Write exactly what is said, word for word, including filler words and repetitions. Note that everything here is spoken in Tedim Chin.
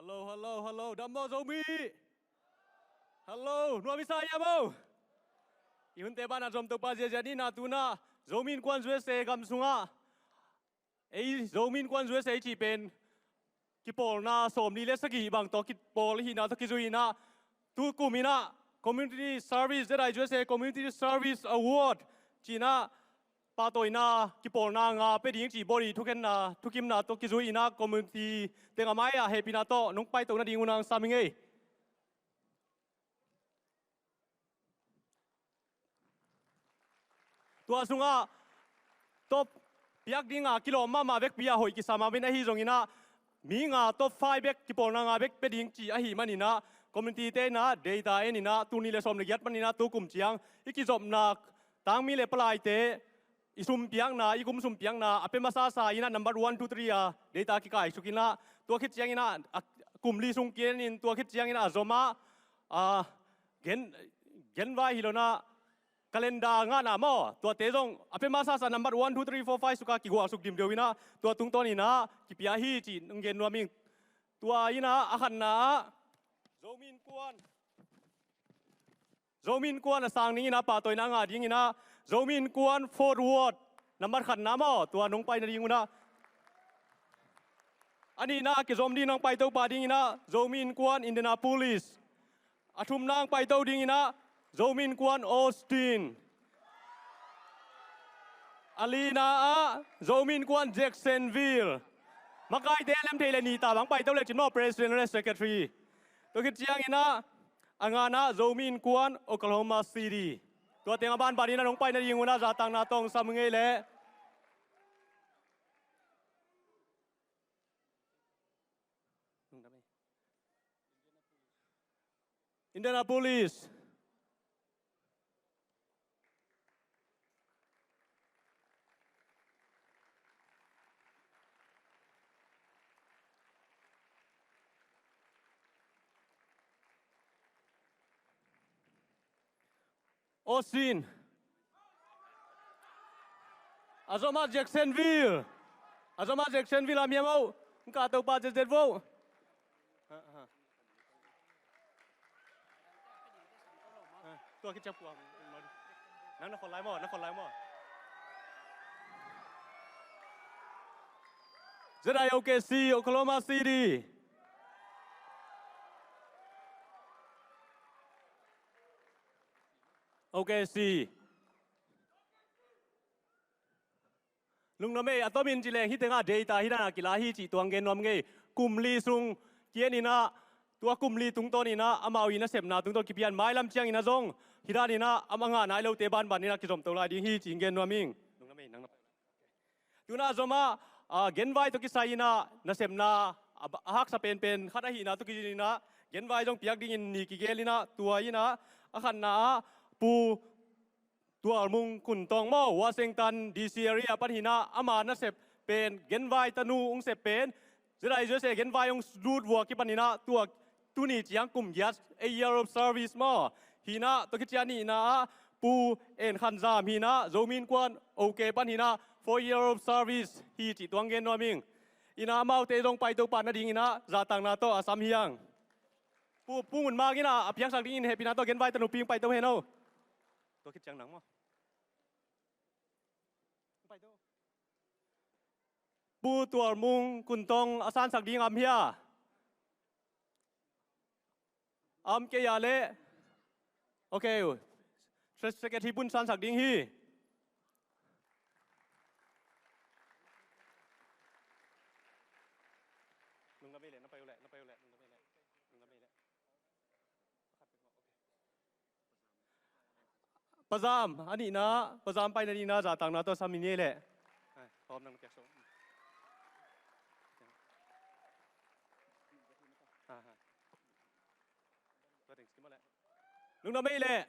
Hello, hello, hello. Dam maw Zomi? Hello, nuam i sa hiam aw? I hunte banah zom Topa ziahziah ni. Tuna Zomi Innkuan U S A gam sungah ei Zomi Innkuan U S A cih pen kipawlna sawmli le sagih bang tawh kipawl ahihna tawh kizui inah, tu kum inah Community Service, Z I U S A Community Service Award ci inah pahtawina kipawlna nga pia ding cih body thukhenna, thukimna tawh kizui inah community teng a mai-ah hehpihna tawh nong paito nading un hong sam hi ing ei. Tua sungah top piak dinga kilawm mahmah vekpi a hoih kisam a min ahi zong inah, mi nga top five bek kipawlna nga bek pia ding cih ahih man inah, community te inah data en inah, tul nih le sawm le giat man inah tu kum ciang i kizopna tangmi le palaite i sumpiakna, i kum sumpiakna a pia masasa inah number one, two, three a data kikaisuk inah, tua khit ciang inah a kum li sung kienin tua khit ciang inah a zom ah, a, gen, genvai hi lo inah calendar ngahna maw, tuate zong a pia masasa number one, two, three, four, five sukah kigualsuk dimdeu inah tua tungtawn inah kipia hi cih hong gen nuam ing. Tua inah a khatna ah Zomi Innkuan, Zomi Innkuan a sang ding inah pahtawina ngah ding inah Zomi Innkuan Fourth Ward number khatna maw, tua nong pai nading un ah. A nihna a kizom ding nong paito pah ding inah Zomi Innkuan Indianapolis. A thumna hong paito ding inah Zomi Innkuan Austin. A lina ah Zomi Innkuan Jacksonville. Makaite a lem thei le nih ta bang paito le cin maw, President le Secretary. Tua khit ciang inah a ngana Zomi Innkuan Oklahoma City. Tua teng a banban inah nong pai nading un ah zatanna tawh hong sam hi ing ei leh. Indianapolis. Austin. A zom ah Jacksonville. A zom ah Jacksonville a miam oh. Hong kah topa zetzet vo. Tua kiciang pua. Nang na khol lai maw, na khol lai maw. Z I O K C, Oklahoma City. O K C. Lungnuam ei, a tomin ci leng hih tengah data hih dana kila hi cih tuang gen nuam ing ei. Kum li sung kien inah, tua kum li tungtawn inah amau i nasepna tungtawn kipian mailam ciang inah zong hih dan inah a ngah nai lote banban inah kizomto lai ding hi cih gen nuam ing. Lungnuam ei, nang na Tuna zom ah, a, genvai tawh kisai inah nasepna a, a haksa penpen khat ahihna tawh kizui inah genvai zong piak dingin ni kigel inah, tua inah a khatna ah Pu Tual Mung Kun Tawng maw, Washington D C area pan hi inah, ama nasep pen genvai tanu hong sep pen Z I U S A genvai hong lut vua kipan inah tua tuni ciang kum giat, a year of service maw. Hi inah tua khit ciang nihna ah Pu En Khan Zam hi inah, Zomi Innkuan OK pan hi inah, four year of service hi cih tuang gen nuam ing. Inah amaute zong paito pah nading inah zatanna tawh a sam hi hang. Pu, Pu Ngun Mang inah a piaksak dingin hehpihna tawh genvai tanu pi hong paito hen aw. Tua khit ciang nang maw. Pu Tual Mung Kun Tawng a sansak ding a om hia? A om kei a leh. Ok. Secretary Pu in sansak ding hi. Lungdam ei leh, na pai uh leh, na pai uh leh, lungdam ei leh. Lungdam ei leh. Pazam, a nihna, Pazam paina nihna, zatanna tawh sam ni ei leh. Ai, hawm nang piak so. Ha, ha. Tua teng skim leh. Lungdam ei leh.